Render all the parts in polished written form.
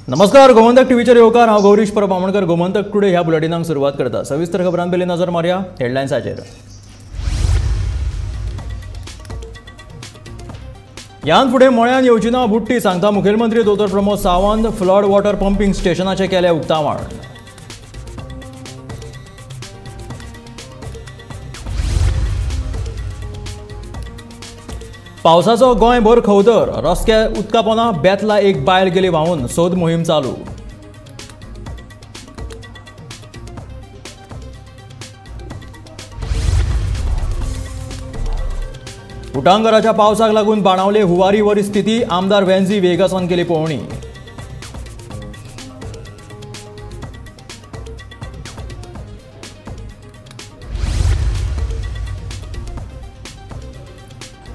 नमस्कार, गोमंतक टीव्हीचेर येवकार. हांव गौरीश परब आमोणकर. गोमंतक टुडे ह्या बुलेटिनाक सुरवात करता. सविस्तर खबरां पयलीं नजर मारया हेडलायन्साचेर. ह्यान फुडें मळ्यान येवची ना बुट्टी, सांगता मुखेलमंत्री दोतोर Pramod Sawant. Flood water pumping स्टेशनाचें केलें उक्तावण. पावसाचो गोंयभर खवदर, रस्त्या उदका पोना बेतला एक बायल गेली व्हांवून, सोद मोहीम चालू. उटांगराच्या पावसाक लागून बाणावले हुवारी वरी स्थिती, आमदार वेन्झी वेगासान केली पळोवणी.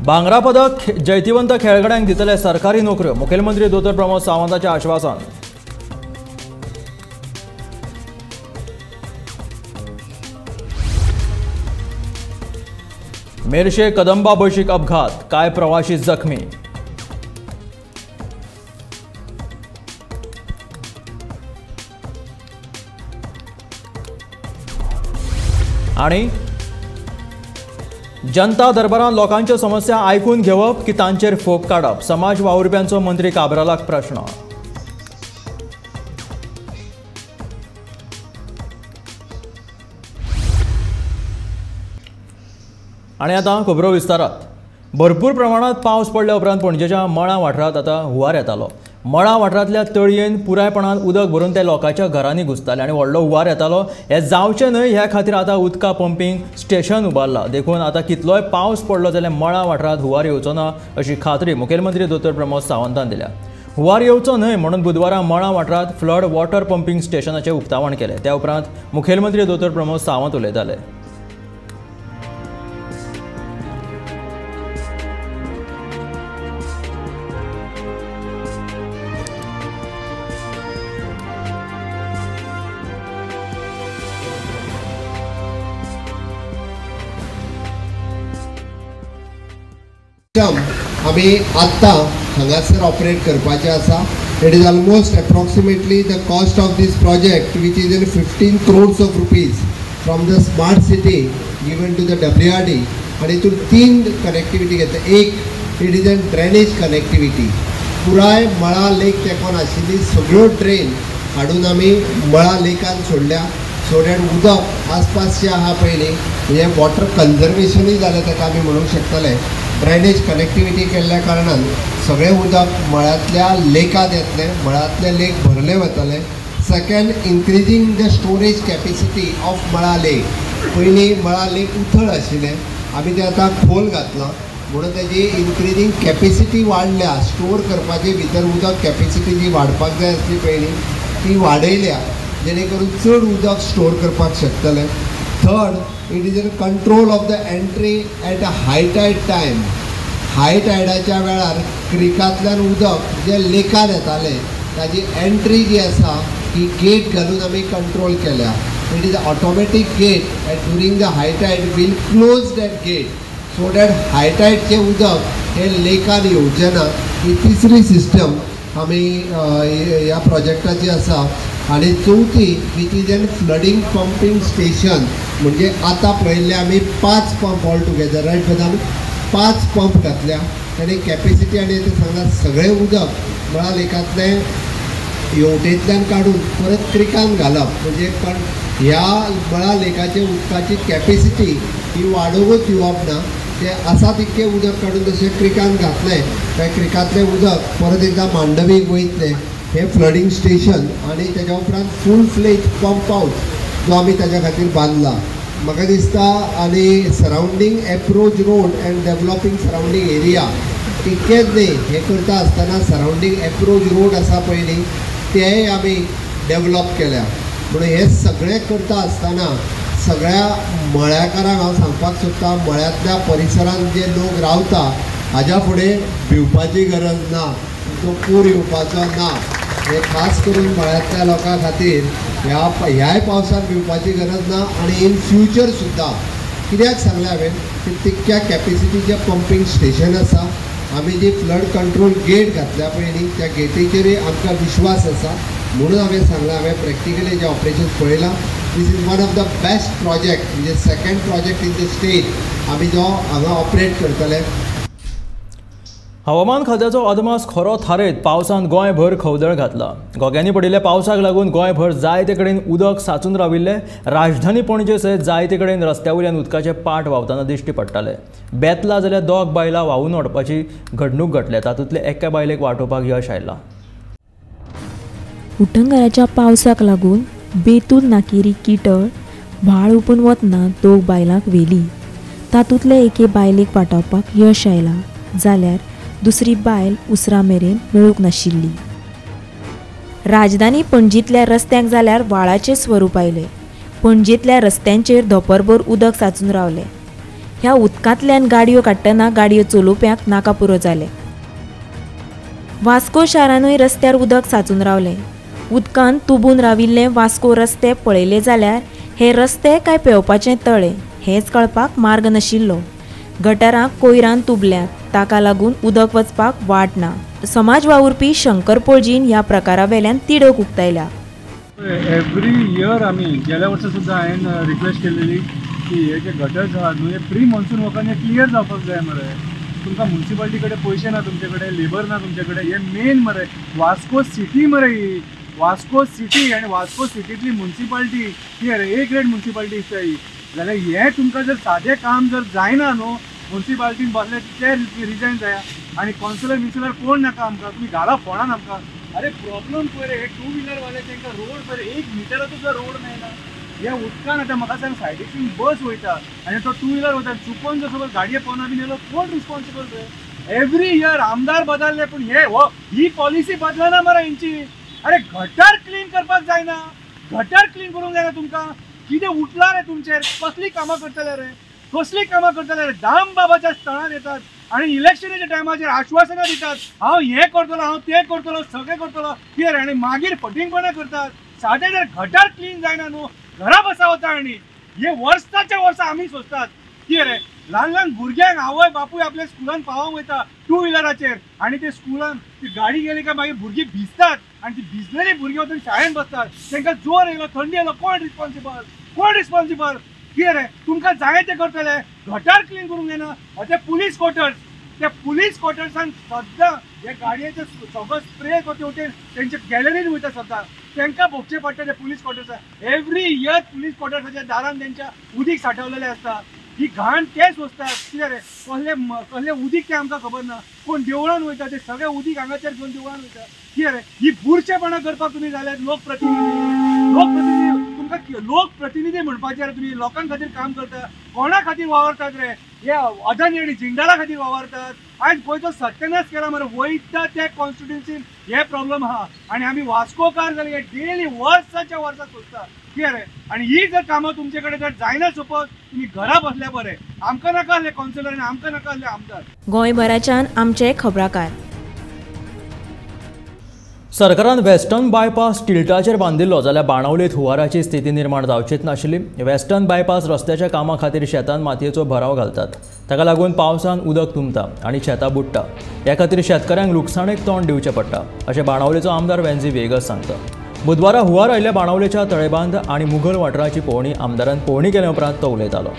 भांगरा पदक जैतिवंत खेळगड्यांक दितले सरकारी नोकऱ्यो, मुखेलमंत्री दोतोर प्रमोद सावंताचें आश्वासन. मेरशे कदंबा बशीक अपघात, कांय प्रवाशी जखमी. आनी जनता दरबारान लोकांच्यो समस्या आयकून घेवप की तांचेर फोग काडप, समाज वावुरप्यांचो मंत्री काब्रालाक प्रश्न. आनी आतां खबरो विस्तारात. भरपूर प्रमाणांत पावस पडल्या उपरांत पणजेच्या मळा वाठारांत आतां हुंवार येतालो. मळा वाठारांतल्या तळयेन पुरायपणान उदक भरून ते लोकांच्या घरांनी घुसताले आनी व्हडलो हुंवार येतालो. हें जावचें न्हय ह्या खातीर आतां उदका पंपींग स्टेशन उबारलां. देखून आतां कितलोय पावस पडलो जाल्यार मळा वाठारांत हुंवार येवचो ना अशी खात्री मुखेलमंत्री दोतोर प्रमोद सावंतान दिल्या. हुंवार येवचो न्हय म्हणून बुधवारा मळा वाठारांत फ्लड वॉटर पंपींग स्टेशनाचें उक्तावण केलें. त्या उपरांत मुखेलमंत्री दोतोर प्रमोद सावंत उलयताले. आमी आत्तां हांगासर ऑपरेट करपाचें आसा. It is almost approximately the cost of this project which is in 15 crores of rupees from the smart city given to the WRD. आनी हितून तीन कनेक्टिविटी घेतल्या. एक, it is an drainage connectivity. पुराय मळा लेक तेंकोन आशिल्ली सगळ्यो ड्रेन हाडून आमी मळा लेकान सोडल्या, सो that उदक आसपास जें आहा पळय न्ही, हें वॉटर कन्जर्वेशनूय जालें ताका आमी म्हणूंक शकतले. ड्रेनेज कनेक्टिविटी केल्ल्या कारणान सगळें उदक मळ्यांतल्या लेकांत येतलें, मळ्यांतले लेक भरले वतले. Second, increasing the storage capacity of Mala lake. पयलीं मळा लेक उथळ आशिल्लें, आमी तें आतां खोल घातलां म्हणून तेजी इन्क्रिजींग कॅपेसिटी वाडल्या. स्टोर करपाची भितर उदक कॅपेसिटी जी वाडपाक जाय आसली पयलीं ती वाडयल्या, जेणे करून चड उदक स्टोर करपाक शकतले. Third, it is in control of the entry at a high tide time. High टायडाच्या वेळार क्रिकांतल्यान उदक जें लेकान येतालें ताजी एंट्री जी आसा ही गेट घालून आमी कंट्रोल केल्या. It is automatic gate and during the high tide will close that gate so that high टायडचें उदक हें लेकान येवचें ना. ही तिसरी सिस्टम आमी ह्या प्रोजेक्टाची आसा. आनी चवथी, which is an flooding pumping station. म्हणजे आतां पळयल्ले आमी 5 पंप ऑल टुगेदर, रायट बदाम 5 पंप घातल्या आनी कॅपेसिटी आनी ते सांगला सगळें उदक मळा लेकांतलें हेवटेंतल्यान काडून परत क्रिकान घालप, म्हणजे पण ह्या मळा लेकाचे उदकाची कॅपेसिटी ही वाडोवच दिवप ना. तें आसा तितकें उदक काडून जशें क्रिकान घातलें काय क्रिकांतलें उदक परत एकदां मांडवीक वयतलें. हें फ्लडींग स्टेशन आनी तेज्या उपरांत फूल फ्लेज पंप हावज जो आमी ताज्या खातीर बांदला. म्हाका दिसता आनी surrounding approach road and developing surrounding area इतकेंच न्ही, हें करता आसतना सरावंडींग एप्रोच रोड आसा पळय न्ही तेय आमी डेवलप केल्या. म्हणून हें सगळें करता आसतना सगळ्या मळ्याकारांक हांव सांगपाक सोदता, मळ्यांतल्या परिसरांत जे लोक रावता हाज्या फुडें भिवपाची गरज ना, तुमचो पूर येवपाचो ना. हे खास करून मळ्यांतल्या लोकां खातीर ह्याय पावसांत भिवपाची गरज ना. आनी इन फ्युचर सुद्दां कित्याक सांगलें हांवें की तितक्या कॅपेसिटीचें पंपींग स्टेशन आसा आमी जी फ्लड कंट्रोल गेट घातल्या पळय न्ही, त्या गेटीचेरूय आमकां विश्वास आसा. म्हणून हांवें सांगलां, हांवें प्रॅक्टिकली जे ऑपरेशन पळयलां, this is one of the best project, म्हणजे second project in the state आमी जो हांगा ऑपरेट करतले. हवामान खात्याचो अदमास खरो थारयत पावसान गोंयभर खवदळ घातला. घोग्यांनी पडिल्ल्या पावसाक लागून गोंयभर जायते कडेन उदक साचून राविल्लें. राजधानी पणजे सयत जायते कडेन रस्त्या वयल्यान उदकाचे पाट व्हांवतना दिश्टी पडटाले. बेतला जाल्यार दोग बायलां व्हांवून वडपाची घडणूक घडल्या. तातूंतले एका बायलेक वाटोवपाक यश आयलां. उटंगाराच्या पावसाक लागून बेतूल नाकेरी किटळ व्हाळ हुपून वतना दोग बायलांक व्हेली. तातूंतले एके बायलेक वाटावपाक यश आयलां, जाल्यार दुसरी बायल उसरा मेरेन मेळूंक नाशिल्ली. राजधानी पणजींतल्या रस्त्यांक जाल्यार व्हाळाचें स्वरूप आयलें. पणजेंतल्या रस्त्यांचेर धोंपरभर उदक साचून रावलें. ह्या उदकांतल्यान गाडयो काडटना गाडयो चलोवप्यांक नाका पुरो जालें. वास्को शारानूय रस्त्यार उदक साचून रावलें. उदकान तुबून राविल्ले वास्को रस्ते पळयले जाल्यार हे रस्ते काय पेंवपाचें तळें हेंच कळपाक मार्ग नाशिल्लो. गटरां कोयरान तुबल्यांत, ताका लागून उदक वचपाक वाट ना. समाज वावुरपी शंकर पोळजीन ह्या प्रकारा वेल्यान तिडक उक्तायल्या. एवरी इयर आमी गेल्या वर्सा सुद्दां हांवें रिक्वेस्ट केलेली की हे जे गटर्स आहात न्हू, हे प्री मॉन्सून वर्कान हे क्लियर जावपाक जाय मरे. तुमकां म्युनिसिपालिटी कडेन पयशे ना, तुमचे कडेन लेबर ना, तुमचे कडेन हे मेन मरे वास्को सिटी मरे, ही वास्को सिटी आनी वास्को सिटींतली म्युनिसिपालिटी ही ए ग्रेड म्युनिसिपालिटी दिसता ही. जाल्यार हें तुमकां जर सादें काम जर जायना न्हू, म्युनिसिपालिटीन बसले ते रिजायन जाया आनी कावन्सिलर विन्सिलर कोण नाका आमकां, तुमी घाला फोणान आमकां. अरे प्रॉब्लम पळय रे, हे टू व्हिलरवाले तांकां रोड पळय 1 मिटराचो सुद्दां रोड मेळना. ह्या उदकान आतां म्हाका सांग सायडीसून बस वयता आनी तो टू व्हिलर वयता, चुकोन जर सपोज गाडये पोंदा बीन येयलो कोण रिस्पॉन्सिबल रे? एवरी इयर आमदार बदलले पूण हे हो ही पॉलिसी बदलना मरे हेंची. अरे गटर क्लीन करपाक जायना, गटर क्लीन करूंक जायना तुमकां, कितें उठलां रे तुमचेर? कसलीं कामां करतले रे, कसलीं कामां करतले रे? दामबाबाच्या स्थळार येतात आनी इलेक्शनाच्या टायमाचेर आश्वासनां दितात, हांव हें करतलो, हांव तें करतलो, सगळें करतलो कितें, आनी मागीर फटींगपणां करतात. सादें जर गटर क्लीन जायना न्हू, घरा बसा वता आनी हे वर्साच्या वर्सा आमी सोंसतात कितें रे. ल्हान ल्हान भुरग्यांक आवय बापूय आपल्या स्कुलान पावोवंक वयता टू व्हिलराचेर आनी ते स्कुलान ती गाडी गेली काय मागीर भुरगीं भिजतात आनी ती भिजलेली भुरगीं वचून शाळेंत बसतात. तांकां जोर येयलो, थंडी येयलो, कोण रिस्पॉन्सिबल? कोण रिस्पॉन्सिबल कितें रे? तुमकां जाय तें करतले, गटर क्लीन करूंक जायना. ते पुलीस क्वॉर्टर्स, त्या पुलीस क्वॉर्टर्सान सद्दां हे गाडयेचे सगळो स्प्रे करते वटेन तेंच्या गॅलरीन वयता सद्दां, तांकां भोगचें पडटा ते पुलीस क्वॉर्टर्सान. एवरी इयर पुलीस क्वॉर्टर्साच्या दारान तेंच्या उदीक साठवलेलें आसता. ही घाण ते सोंसतात कितें रे? कसलें कसलें उदीक तें आमकां खबर ना. कोण देवळान वयता ते सगळें उदीक हांगाचेर घेवन देवळान वयता कितें रे? ही बुरशेपणां करपाक तुमी जाल्यार लोकप्रतिनिधी, लोकप्रतिनिधी तुमकां लोकप्रतिनिधी म्हणपाचेर तुमी लोकां खातीर काम करता, कोणा खातीर वावरतात रे? हे अदानी आनी जिंदाला खातीर वावरतात. आयज गोंयचो सत्यानाश केला मरे. वयता त्या कॉन्स्टिट्युन्सीन हे प्रॉब्लम आहा आनी आमी वास्कोकार जाल्यार हे डेली वर्साच्या वर्सा सोंसता कितें रे? आनी ही जर कामां तुमचे कडेन जर जायना सपोज तुमी घरा बसल्या बरें. आमकां नाका आसले कावन्सिलर आनी आमकां नाका आसले आमदार. गोंयभराच्यान आमचे खबराकार. सरकारान वेस्टर्न बायपास टिल्टाचेर बांदिल्लो जाल्यार बाणावलेंत हुंवाराची स्थिती निर्माण जावचीच नाशिल्ली. वेस्टर्न बायपास रस्त्याच्या कामा खातीर शेतान मातयेचो भराव घालतात, ताका लागून पावसान उदक तुंबता आनी शेतां बुडटा. ह्या खातीर शेतकऱ्यांक लुकसाणेक तोंड दिवचें पडटा अशें बाणावलेचो आमदार वेन्झी व्हिएगस सांगता. बुधवारा हुंवार आयिल्ल्या बाणावलेच्या तळेबांद आनी मुघल वाठाराची पळोवणी आमदारान पळोवणी केल्या उपरांत तो उलयतालो.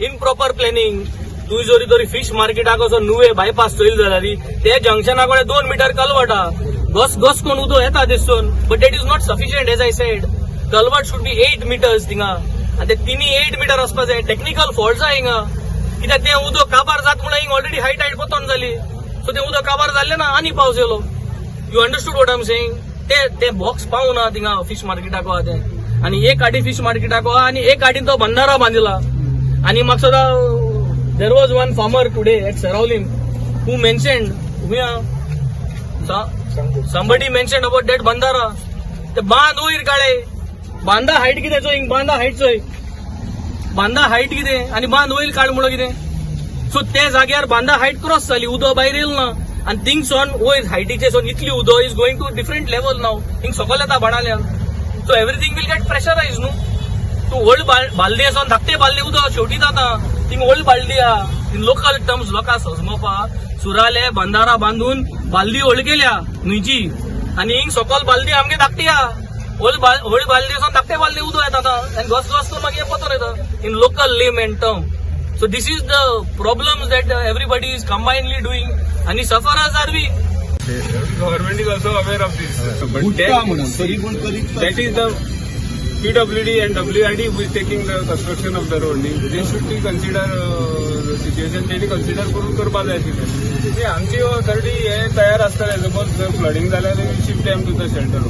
Improper planning. तूं जरी तरी फिश मार्केटाक असो नुवे बायपास चोयल जाल्यार ते जंक्शना कडेन 2 मिटर कलवट आहा. घस घस कोण उदक येता दिसून, but that is not sufficient. As I said, culvert should be 8 meters थिंगा आनी ते तिनी 8 मिटर वचपा जाय. टेक्निकल फॉल्ट आहा हिंगा, कित्याक तें उदक काबार जात म्हणून हिंग ऑलरेडी हाय टायड पोतोन जाली. सो तें उदक काबार जाल्लें ना आनी पावस येयलो. You understood what I am saying? ते बॉक्स पावना थिंगा फिश मार्केटाक आहा तें, आनी एक गाडी फिश मार्केटाक आहा आनी एक गाडीन तो बंदारा बांदिला. आनी म्हाका सुद्दां there was one farmer today at Seraulim who mentioned, somebody mentioned about that bandara. ते बांद वयर काडे, बांदा हायट कितें चोय, बांदा हायट चोय, बांदा हायट कितें आनी बांद वयर काड म्हणून कितें. सो ते जाग्यार बांदा हायट क्रॉस जाली, उदक भायर येयल ना आनी थिंगसोन वयर हायटीचे सोन इतली उदक is going to different level now. Thing सकयल येता बाणाल्यान. So everything will get pressurise न्हू. तूं व्हड बालदी आसा, धाकटे बालदी उदक शेवटी जाता. थिंग व्हड बालदी आहा. इन लोकल टर्म्स लोकांक सजमोवपाक सुराले बंदारा बांदून बालदी व्हड केल्या न्हंयची आनी हिंग सकयल बालदी आमगे धाकटी आहा. व्हड बालदी आसा, धाकटे बालदी उदक येता आतां आनी घस घस करून मागीर पतोर येता in local layman term. So this is the problems that everybody is combinedly doing आनी sufferers are we. Government is also aware of this. But that is the PWD and WID who is taking the construction of the road. They should be consider the situation. They consider करून करपा जाय आशिल्लें. आमची authority हे तयार आसतले. Suppose flooding जाल्यार shift them to the shelter.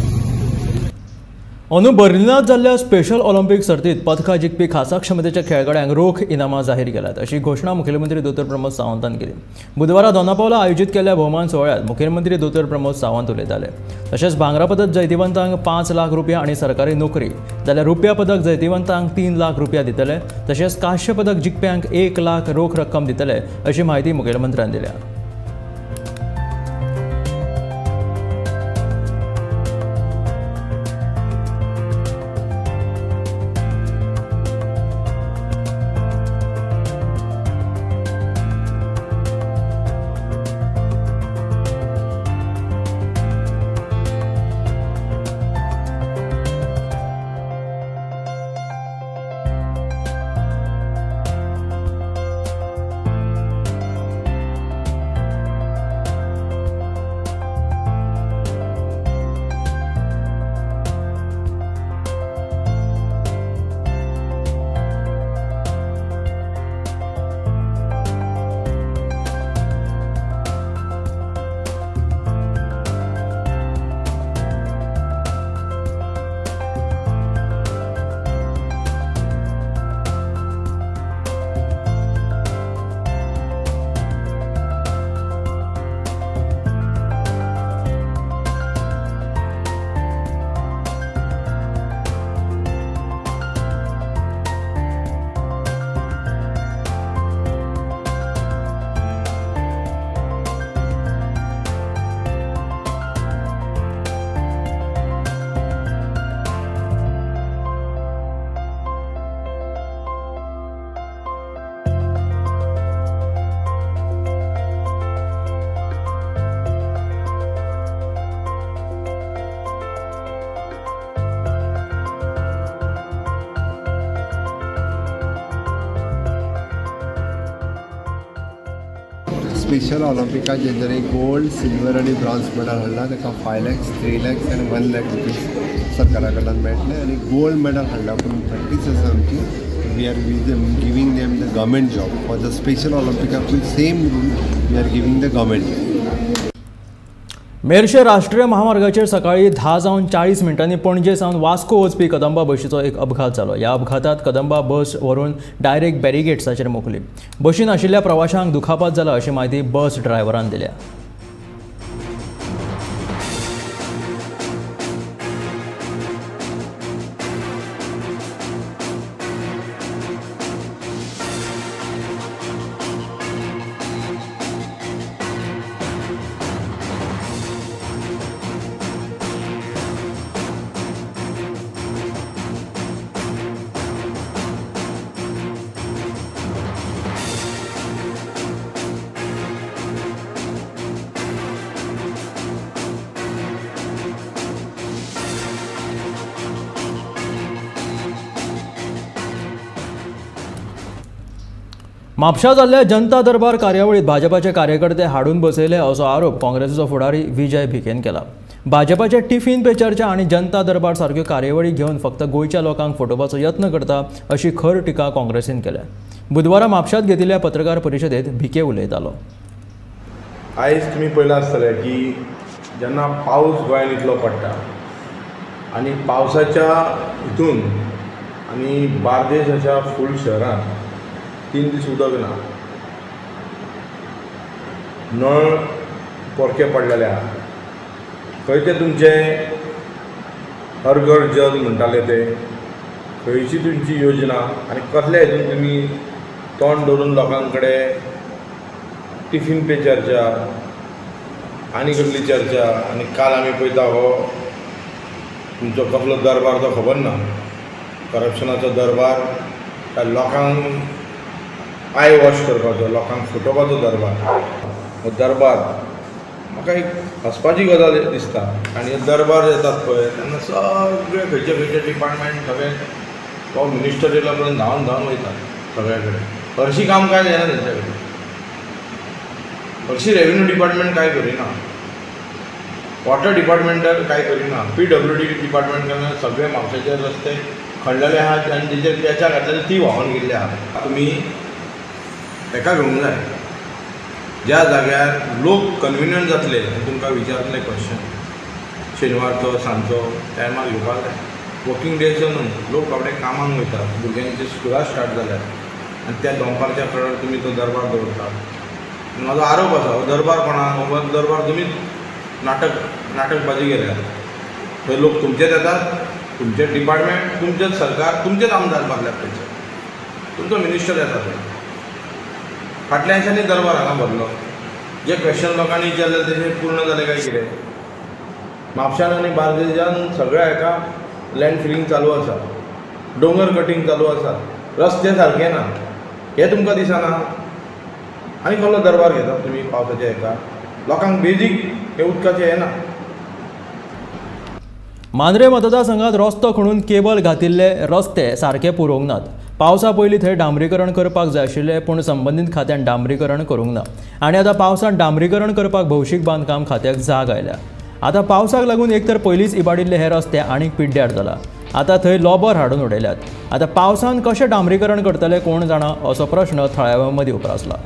अंदू बर्लिनांत जाल्ल्या स्पेशल ऑलिम्पिक सर्तीत पदकां जिखपी खासा क्षमतेच्या खेळगड्यांक रोख इनामां जाहीर केल्यात अशी घोशणा मुखेलमंत्री दोतोर प्रमोद सावंतान केली. बुधवारा दोनापावला आयोजीत केल्ल्या भोवमान सुवाळ्यांत मुखेलमंत्री दोतोर प्रमोद सावंत उलयताले. तशेंच भांगरा पदक जैतिवंतांक 5 लाख रुपया आनी सरकारी नोकरी जाल्यार रुप्या पदक जैतिवंतांक 3 लाख रुपया दितले. तशेंच कांस्य पदक जिखप्यांक 1 लाख रोख रक्कम दितले अशी म्हायती मुखेलमंत्र्यान दिल्या. स्पेशल ऑलिम्पिकात जेंच्यांनी गोल्ड, सिल्वर आनी ब्रॉन्ज मेडल हाडला ताका 5 lakhs, 3 lakhs आनी 1 लाख रुपीज सरकारा कडल्यान मेळटले. आनी गोल्ड मेडल हाडल्या पूण प्रॅक्टीस आसा आमची. We are giving them the government job for the special ऑलिम्पिकाकूय same rule we are giving the government job. Merces राष्ट्रीय महामार्गाचेर सकाळी 10:40 पणजे सावन वास्को वचपी कदंबा बशीचो एक अपघात जालो. ह्या अपघातात कदंबा बस व्हरून डायरेक्ट बॅरिगेट्साचेर मोखली. बशीन आशिल्ल्या प्रवाशांक दुखापत जाला अशी म्हायती बस ड्रायव्हरान दिल्या. म्हापशा जाल्ल्या जनता दरबार कार्यावळीत भाजपाचे कार्यकर्ते हाडून बसयले असो आरोप काँग्रेसीचो फुडारी विजय भिकेन केला. भाजपाचे टिफिन पे चर्चा आनी जनता दरबार सारक्यो कार्यावळी घेवन फक्त गोंयच्या लोकांक फटोवपाचो यत्न करता अशी खर टिका काँग्रेसीन केल्या. बुधवारा म्हापशांत घेतिल्ल्या पत्रकार परिशदेत भिके उलयतालो. आयज तुमी पळयलां आसतलें की जेन्ना पावस गोंयांत इतलो पडटा आनी पावसाच्या हितून आनी बार्देश अशा फूल शहरांत 3 दीस उदक ना, नळ पोरके पडलेले आहा. खंय ते तुमचे हर घर जल म्हणटाले ते खंयची तुमची योजना आनी कसल्या हितून तुमी तोंड दवरून लोकां कडेन टिफीन पे चर्चा आनी कसली चर्चा. आनी काल आमी पळयता हो तुमचो कसलो दरबार तो खबर ना, करप्शनाचो दरबार काय लोकांक I wash करपाचो, लोकांक फटोवपाचो दरबार. हो दरबार म्हाका एक हसपाची गजाल दिसता. आनी दरबार येतात पळय तेन्ना सगळे खंयचे खंयचे डिपार्टमेंट सगळे तो मिनिस्टर येयला पर्यंत धांवन धांवन वयता सगळ्या कडेन. हरशीं काम कांय जायना तेंच्या कडेन, हरशीं रेवेन्यू डिपार्टमेंट कांय करिना, वॉटर डिपार्टमेंटाक कांय करिना, PWD department करिना. सगळे म्हापशेचे रस्ते खणलेले आहात आनी तेजेर पेचां घातलेले ती व्हांवन गेल्ली आहा. तुमी हेका घेवंक जाय ज्या जाग्यार लोक कन्विनियंट जातले आनी तुमकां विचारतले क्वेश्चन शेनवारचो सांजचो टायमार घेवपाक जाय. वर्किंग डेजो न्हू, लोक बाबडे कामाक वयतात, भुरग्यांची स्कुलां स्टार्ट जाल्यात आनी त्या दनपारच्या कडेन तुमी तो दरबार दवरतात. म्हाजो आरोप आसा हो दरबार कोणाक, हो दरबार तुमी नाटकबाजी केल्यात. थंय लोक तुमचेच येतात, तुमचेच डिपार्टमेंट, तुमचेच सरकार, तुमचेच आमदार बारल्यात थंयसर, तुमचो मिनिस्टर येता थंय. फाटल्या दिसांनी दरबार हांगा भरलो, जे क्वेश्चन लोकांनी विचारले तेजे पूर्ण जालें काय कितें. म्हापशान आनी बार्देजान सगळ्या हेका लँड फिलींग चालू आसा, दोंगर कटींग चालू आसा, रस्ते सारके ना, हें तुमकां दिसना. आनी कसलो दरबार घेतात तुमी पावसाच्या हेका, लोकांक बेजीक हे उदकाचें हें ना. मांद्रे मतदारसंघात रस्तो खणून केबल घातिल्ले रस्ते सारके पुरोवंक नात. पावसा पयलीं थंय डांबरीकरण करपाक जाय आशिल्लें, पूण संबंदीत खात्यान डांबरीकरण करूंक ना आनी आतां पावसांत डांबरीकरण करपाक भौशीक बांदकाम खात्याक जाग आयल्या. आतां पावसाक लागून एक तर पयलींच इबाडिल्ले हे रस्ते आनीक पिड्ड्यार जाला. आतां थंय लोबर हाडून उडयल्यात. आतां पावसांत कशें डांबरीकरण करतले कोण जाणा असो प्रश्न थळाव्यां मदीं उप्रासला.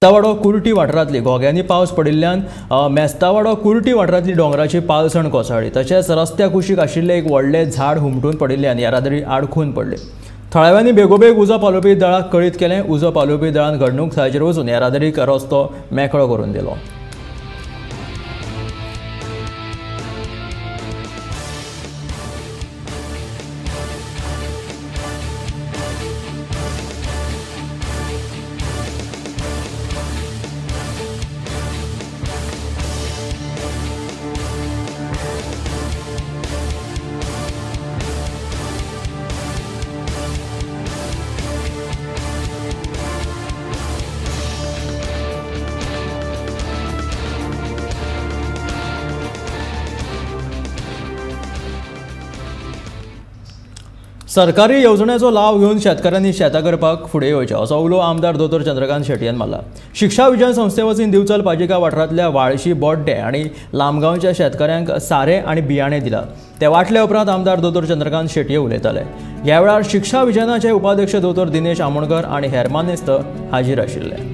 मेस्तावाडो कुर्टी वाठारांतली घोग्यांनी पावस पडिल्ल्यान मेस्तावाडो कुर्टी वाठारांतली दोंगराची पालसण कोसळ्ळी. तशेंच रस्त्या कुशीक आशिल्लें एक व्हडलें झाड हुमटून पडिल्ल्यान येरादारी आडखून पडली. थळाव्यांनी बेगोबेग उजो पालोवपी दळाक कळीत केलें. उजो पालोवपी दळान घडणूक थळाचेर वचून येरादारीक रस्तो मेकळो करून दिलो. सरकारी येवजण्याचो लाव घेवन शेतकारांनी शेतां करपाक फुडें येवचें असो उलो आमदार दोतोर चंद्रकांत शेटयान मारला. शिक्षा विज्ञान संस्थे वतीन दिवचल पाजिका वाठारांतल्या वाळशी बोड्डे आनी लामगांवच्या शेतकाऱ्यांक सारें आनी बियाणें दिलां. ते वांटले उपरांत आमदार दोतोर चंद्रकांत शेटये उलयताले. ह्या वेळार शिक्षा विज्ञानाचे उपाध्यक्ष दोतोर दिनेश आमोणकर आनी हेर मानेस्त हाजीर आशिल्ले.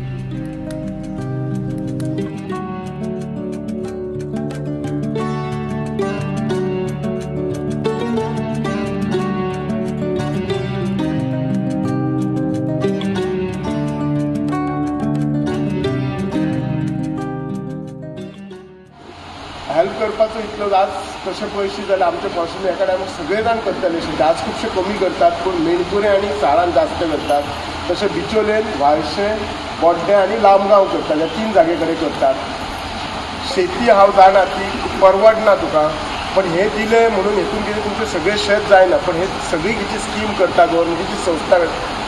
हेल्प करपाचो इतलो आज तशें पयशे जाल्यार आमचे पासून एका टायमार सगळे जाण करताले शेती. आज खुबशे कमी करतात, पूण मेणकुरे आनी साळान जास्त करतात. तशें बिचोलेन, व्हाळशे, बोड्डे आनी लामगांव करतात, ह्या 3 जागे कडेन करतात. शेती हांव जाणा ती परवडना तुका, पण हे दिले म्हणून हेतून कितें तुमचें सगळें शेत जायना. पण हे सगळी जी स्कीम करता गव्हर्मेंटाची संस्था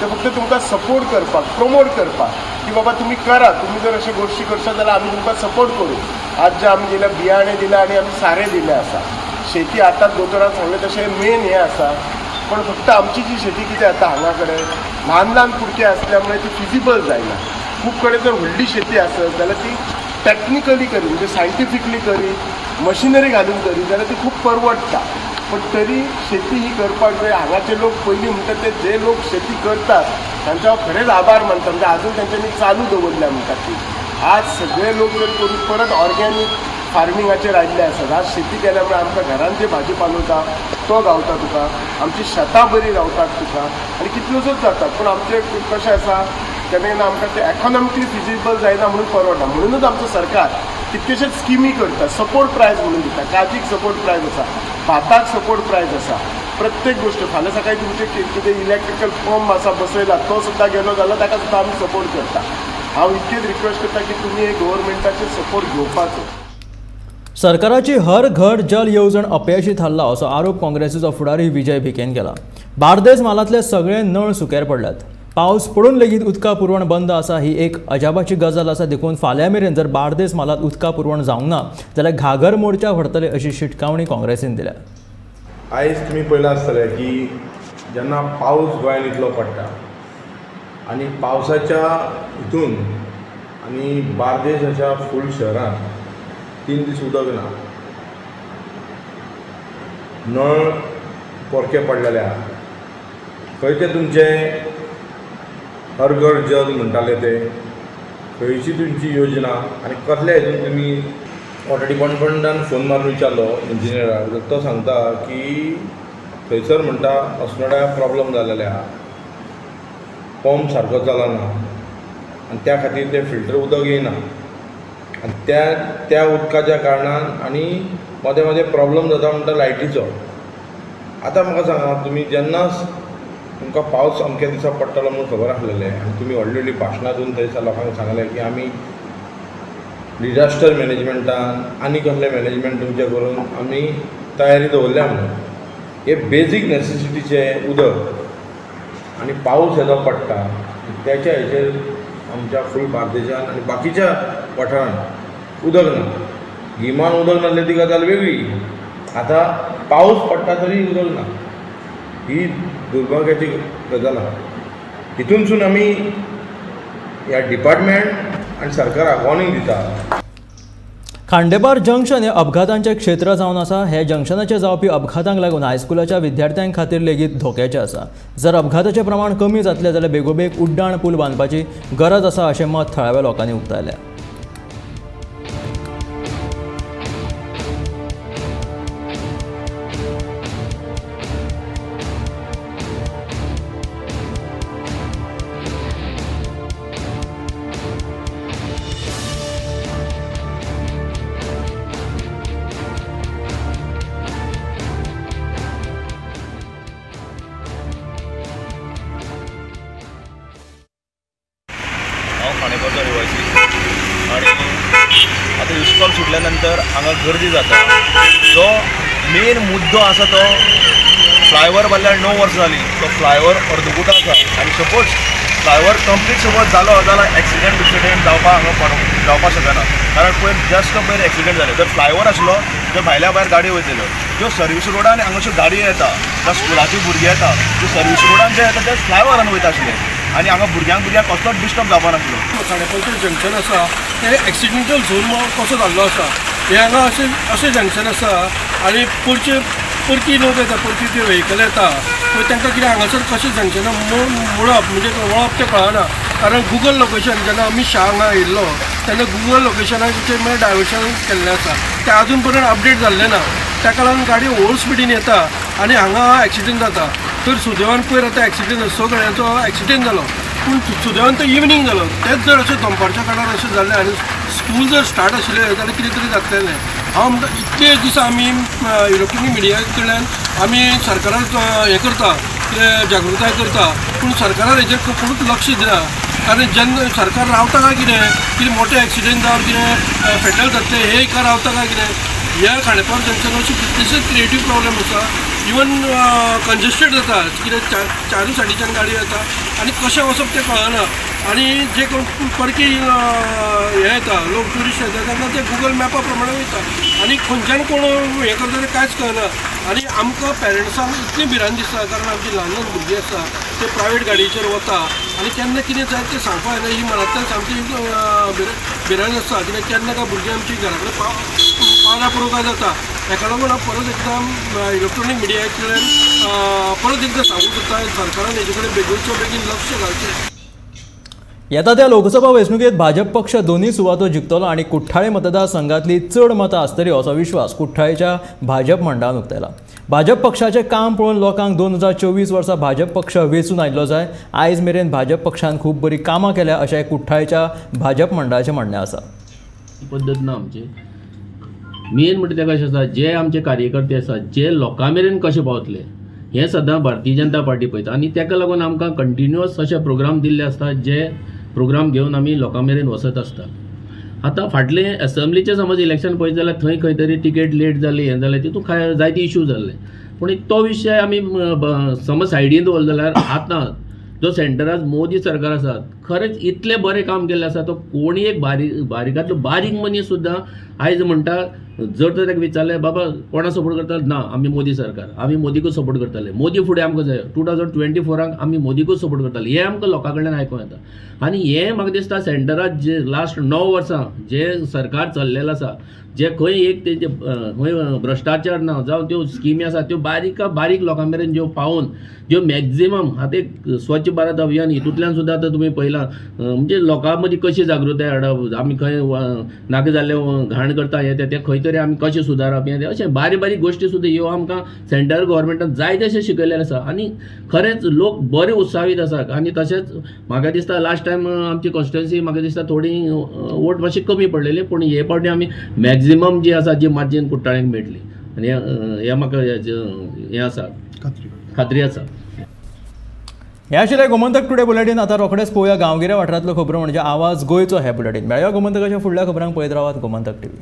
ते फक्त तुमकां सपोर्ट करपाक, प्रमोट करपाक की बाबा तुमी करा, तुमी जर अशे गोश्टी करशात जाल्यार आमी तुमकां सपोर्ट करूं. आज जे आमी दिल्या बियाणे दिल्या आनी आमी सारें दिलें आसा. शेती आतां दोतोरान सांगलें तशें मेन हें आसा, पण फक्त आमची जी शेती कितें जाता हांगा कडेन ल्हान ल्हान कुडके आसल्या मुळे ती फिजिबल जायना. खूब कडेन जर व्हडली शेती आसत जाल्यार ती टॅक्निकली करी, म्हणजे सायंटिफिकली करी, मशिनरी घालून करी जाल्यार ती खूब परवडटा. पण तरी शेती ही करपाक जाय. हांगाचे लोक पयलीं म्हणटा ते जे लोक शेती करतात तांचे हांव खरेंच आभार मानता, म्हणजे आजून तांच्यांनी चालू दवरल्या म्हणटा ती. आज सगळे लोक जर करून परत ऑर्गेनीक फार्मिंगाचेर आयिल्ले आसात. आज शेती केल्या मुळे आमकां घरान जे भाजी पालो तो गावता तुका, आमची शेतां बरीं रावतात तुका आनी कितल्योश्योच जातात. पूण आमचें कशें आसा केन्ना केन्ना आमकां तें एकोनॉमिकली फिजिबल जायना म्हणून परवडना. म्हणूनच आमचो सरकार कितलेशेच स्किमी करता, सपोर्ट प्रायस म्हणून दिता, काजीक सपोर्ट प्रायस आसा, भाताक सपोर्ट प्रायस आसा, प्रत्येक गोश्ट. फाल्यां सकाळी तुमचें कितें इलेक्ट्रिकल पंप आसा बसयला तो सुद्दां गेलो जाल्यार ताका सुद्दां आमी सपोर्ट करता. हांव इतकेच रिक्वेस्ट करता की तुमी हे गव्हर्मेंटाचे सपोर्ट घेवपाचो. सरकाराची हर घर जल येवजण अपयशी थारला असो आरोप काँग्रेसीचो फुडारी विजय भिकेन केला. बार्देस म्हालांतले सगळे नळ सुक्यार पडल्यात. पावस पडून लेगीत उदका पुरवण बंद आसा ही एक अजाबाची गजाल आसा. देखून फाल्यां मेरेन जर बार्देस म्हालांत उदका पुरवण जावंक ना जाल्यार घागर मोर्चा व्हरतले अशी शिटकावणी काँग्रेसीन दिल्या. आयज तुमी पळयलां आसतलें की जेन्ना पावस गोंयांत इतलो पडटा आनी पावसाच्या हितून आनी बार्देस अशा फूल शहरांत 3 दीस उदक ना, नळ पोरके पडलेले आहा. खंय ते तुमचे हर घर जल म्हणटाले ते खंयची तुमची योजना आनी कसल्या हितून तुमी वॉटर डिपार्टमेंटान फोन मारून विचारलो इंजिनियराक, तो सांगता की थंयसर म्हणटा अस्नोड्या प्रॉब्लम जालेले आहा, पंप सारको चलना आनी त्या खातीर तें फिल्टर उदक येयना आनी त्या त्या उदकाच्या कारणान आनी मदें मदें प्रॉब्लम जाता म्हणटा लायटीचो. आतां म्हाका सांगा तुमी जेन्ना तुमकां पावस अमक्या दिसा पडटलो म्हूण खबर आसलेलें आनी तुमी व्हडली व्हडली भाशणां दिवन थंयसर लोकांक सांगलें की आमी डिजास्टर मॅनेजमेंटान आनी कसलें मॅनेजमेंट तुमचें करून आमी तयारी दवरल्या म्हणून. हे बेजीक नॅसेसिटीचें उदक आनी पावस येदो पडटा त्याच्या हेचेर आमच्या फूल बार्देशान आनी बाकीच्या वाठारांत उदक ना. गिमान उदक नासलें ती गजाल वेगळी, आतां पावस पडटा तरी उदक ना, ही दुर्भाग्याची गजाल आहा. हितूनसून आमी ह्या डिपार्टमेंट आनी सरकाराक वॉर्निंग दिता. खांडेपार जंक्शन हे अपघातांचें क्षेत्र जावन आसा. हे जंक्शनाचेर जावपी अपघातांक लागून हायस्कुलाच्या विद्यार्थ्यां खातीर लेगीत धोक्याचें आसा. जर अपघाताचें प्रमाण कमी जातलें जाल्यार बेगोबेग उड्डाण पूल बांदपाची गरज आसा अशें मत थळाव्या लोकांनी उक्तायलें. खांडेपारचो रहिवासी आनी आतां इस्कॉल सुटल्या नंतर हांगा गर्दी जाता. जो मेन मुद्दो आसा तो फ्लायओवर बांदल्यार 9 वर्सां जालीं, तो फ्लायओवर अर्दकुटो आसा आनी सपोज फ्लायओवर कंप्लीट सपोज जालो जाल्यार एक्सिडेंट बिक्सिडेंट जावपाक हांगा जावपाक शकना, कारण पयर जस्ट पयर एक्सिडेंट जाले. जर फ्लायओवर आसलो जर भायल्या भायर गाडयो वयतल्यो, ज्यो सर्वीस रोडान हांगासर गाडयो येता, ज्या स्कुलाच्यो भुरगे येता, त्यो सर्वीस रोडान जे येता ते फ्लायओवरान वयता आशिल्ले आनी हांगा भुरग्यांक कसलोच डिस्टर्ब जावपा नासलो. खांडेपारचें जंक्शन आसा तें एक्सिडेंटल झोन कसो जाल्लो आसा. हें हांगा अशें अशें जंक्शन आसा आनी परकी लोक येता, परकी जे व्हेकल येता पळय तांकां कितें हांगासर कशें जंक्शनां मोडप म्हणजे वळप तें कळना. कारण गुगल लोकेशन जेन्ना अमीत शाह हांगा आयिल्लो तेन्ना गुगल लोकेशनाचेर मागीर डायवर्शन केल्लें आसा, तें आजून पर्यंत अपडेट जाल्लें ना. ताका लागून गाडी ओवर स्पिडीन येता आनी हांगा एक्सिडेंट जाता. तर सुदैवान पयर आतां एक्सिडेंट स गाडयांचो एक्सिडेंट जालो, पूण सुदैवान तो इवनींग जालो. तेच जर अशें दनपारच्या काळार अशें जालें आनी स्कूल जर स्टार्ट आशिल्लें जाल्यार कितें तरी जातलें. हांव म्हणटा इतले दीस आमी इलेक्ट्रॉनीक मिडिया कडल्यान आमी सरकाराक हें करता, जागृताय करता, पूण सरकारान हेजेर कोणूच लक्ष दिना. कारण जेन्ना सरकार रावता काय कितें कितें मोठे एक्सिडेंट जावन कितें फेटल जातलें हे एका रावता काय कितें. ह्या खांडेपार जंक्शन अशे कितलेशेच क्रिएटीव प्रॉब्लम आसा. इवन कंजेस्टेड जाता, कितें चारूय सायडीच्यान गाडयो येता आनी कशें वचप तें कळना. आनी जे कोण परकी हे येता लोक ट्युरिस्ट येता तांकां ते गुगल मॅपा प्रमाणे वयता आनी खंयच्यान कोण हें करता तें कांयच कळना. आनी आमकां पेरंट्सांक इतली भिरांत दिसता, कारण आमची ल्हान ल्हान भुरगीं आसा ते प्रायवेट गाडयेचेर वता आनी केन्ना कितें जायत तें सांगपाक जायना. ही मनांतल्यान सामकी भिरांत आसता कित्याक केन्ना काय भुरगीं आमची घरा कडेन पावना पुरो काय जाता. हेका लागून हांव परत एकदां इलेक्ट्रॉनीक मिडिया कडेन परत एकदां सांगूंक सोदता, सरकारान हेजे कडेन बेगीनच्या बेगीन लक्ष घालचें. येता त्या लोकसभा वेंचणुकेत भाजप पक्ष दोन्ही सुवातो जिखतलो आनी कुठ्ठाळे मतदारसंघातली चड मतां आसतली असो विश्वास कुठ्ठाळेच्या भाजप मंडळान उक्तायला. भाजप पक्षाचें काम पळोवन लोकांक 2024 वर्सा भाजप पक्ष वेंचून आयिल्लो जाय. आयज मेरेन भाजप पक्षान खूब बरी कामां केल्या अशें कुठ्ठाळेच्या भाजप मंडळाचें म्हणणें आसा. पद्दत ना आमची मेन म्हणटा तें कशें आसा, जे आमचे कार्यकर्ते आसा जे लोकां मेरेन कशें पावतले हें सदां भारतीय जनता पार्टी पळयता आनी ताका लागून आमकां कंटिन्युअस अशे प्रोग्राम दिल्ले आसता जे प्रोग्राम घेवन आमी लोकां मेरेन वचत आसता. आतां फाटले एसेंब्लीचें समज इलेक्शन पळयत जाल्यार थंय खंय तरी तिकेट लेट जाली हें जालें तितून जायते इशू जाल्ले, पूण तो विशय आमी समज सायडीन दवरलो जाल्यार आतां जो सेंटरान मोदी सरकार आसा खरेंच इतलें बरें काम केल्लें आसा तो कोणी एक बारीकांतलो बारीक मनीस सुद्दां आयज म्हणटा जर तर ताका विचारलें बाबा कोणा सपोर्ट करता, ना आमी मोदी सरकार, आमी मोदीकूच सपोर्ट करताले, मोदी फुडें आमकां जाय, 2024 आमी मोदीकूच सपोर्ट करताले, हें आमकां लोकां कडल्यान आयकूंक येता. आनी हें म्हाका दिसता सेंटरात जे लास्ट 9 वर्सां जे सरकार चल्लेलें आसा जे खंय एक तेंचे खंय भ्रश्टाचार ना जावं त्यो स्किमी आसा त्यो बारीक बारीक लोकां मेरेन ज्यो पावोवन ज्यो मॅक्झिमम आतां एक स्वच्छ भारत अभियान हितूंतल्यान सुद्दां आतां तुमी पळयलां म्हणजे लोकां मदीं कशी जागृताय हाडप, आमी खंय नाका जाल्लें घाण करता हें तें खंय तरी आमी कशें सुदारप हें अशें बारीक बारीक गोश्टी सुद्दां ह्यो आमकां सेंट्रल गव्हर्मेंटान जाय तशें शिकयलेलें आसा आनी खरेंच लोक बरे उत्साहीत आसात. आनी तशेंच म्हाका दिसता लास्ट टायम आमची कॉन्स्टिट्युएन्सी म्हाका दिसता थोडी वोट मातशी कमी पडलेली, पूण हे फावटी आमी मॅक्झिमम जी आसा जी मार्जीन कुट्टाळेक मेळटली आनी हें म्हाका हें आसा खात्री आसा. हे आशिल्लें गोमंतक टुडे बुलेटीन. आतां रोखडेच पळोवया गांवगिऱ्या वाठारांतल्यो खबरो म्हणजे आवाज गोंयचो हे बुलेटीन. मेळया गोमंतकाच्या फुडल्या खबरांक. पळयत रावात गोमंतक टीव्ही.